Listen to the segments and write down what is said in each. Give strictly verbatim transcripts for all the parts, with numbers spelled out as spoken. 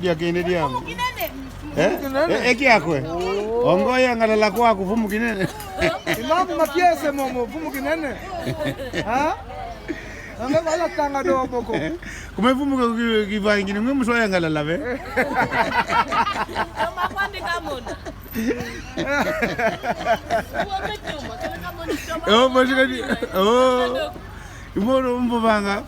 Dia kende diambu. Eh? Eh, e kiakwe. O ngo yangalala kwaku, vumu kinene. I mambu ma kiese momo, vumu kinene. Ha? Anga wala tanga do boko. Kuma vumu ko ki, kivangidi, nge mu swa yangalala ve. Toma kwandi kamona. Oh, bashika di. Oh. I mono mbo vanga.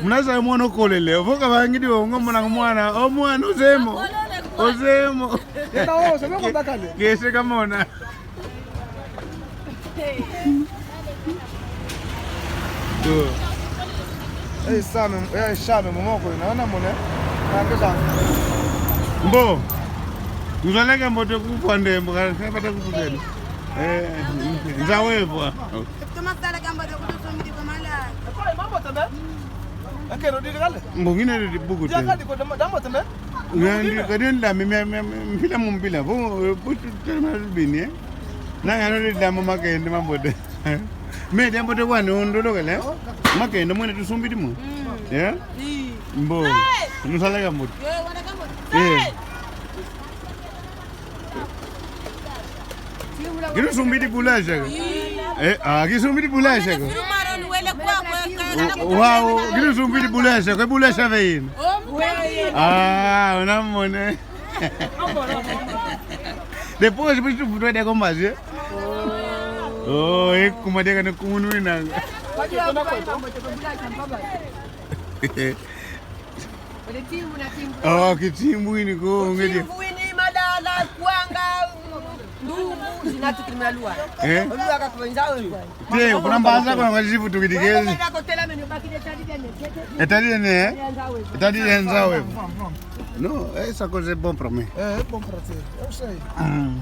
Muna zaya mwana okolele. Ovo kavangidi o ngo mona mwana. O mwana o zemo. O zemo. Yeta o, sebe ko bakale. Kiese kamona. Tu. Eh, same, eh, same, momoko ina, na mona. Na kesa. Mbo. Nzaleka mbote kufwa ndembo, ka, ka bata kufuteni. Eh, nza wevwa. Toma sala kamba de kuto somidi kwa mala. Akero di kale. Mbo ngine di buku te. Dia kadi ko damo, damo tembe. Ngandi kadi nda mi, mi, mi, mi, mpila mu mpila. Bo, bo tu, tu, ma bini, eh. Na ngano di damo makende mambote. Me diambote kwani ondolokele. Makende mwene tusumbidi mu. Mm. Eh? Ii. Mbo. Hey! Nusala ka mbote. Yo, wana ka mbote. Eh. Hey! Kinu sumbidi bulacha ko. Eh, ah, kinu sumbidi bulacha ko. Wao, kinu sumbidi bulacha ko, bulacha ve ina. Ah, una mona. Depois, depois tu vuto de kombaje. Oh, e kuma de kana kumunu ina. Oh, kitimbu ini ko, ngedi. Kitimbu ini, madala, kwanga, ndungu, zina tukiri na lwa. Eh? Lwa ka kwenza we. Te, kuna mbanza kuna kwa zifu tukidikezi. Etadi ene, eh? Etadi enza we. Non, eh, ça cause est bon pour moi. Eh, bon pour toi. Je sais. Mm.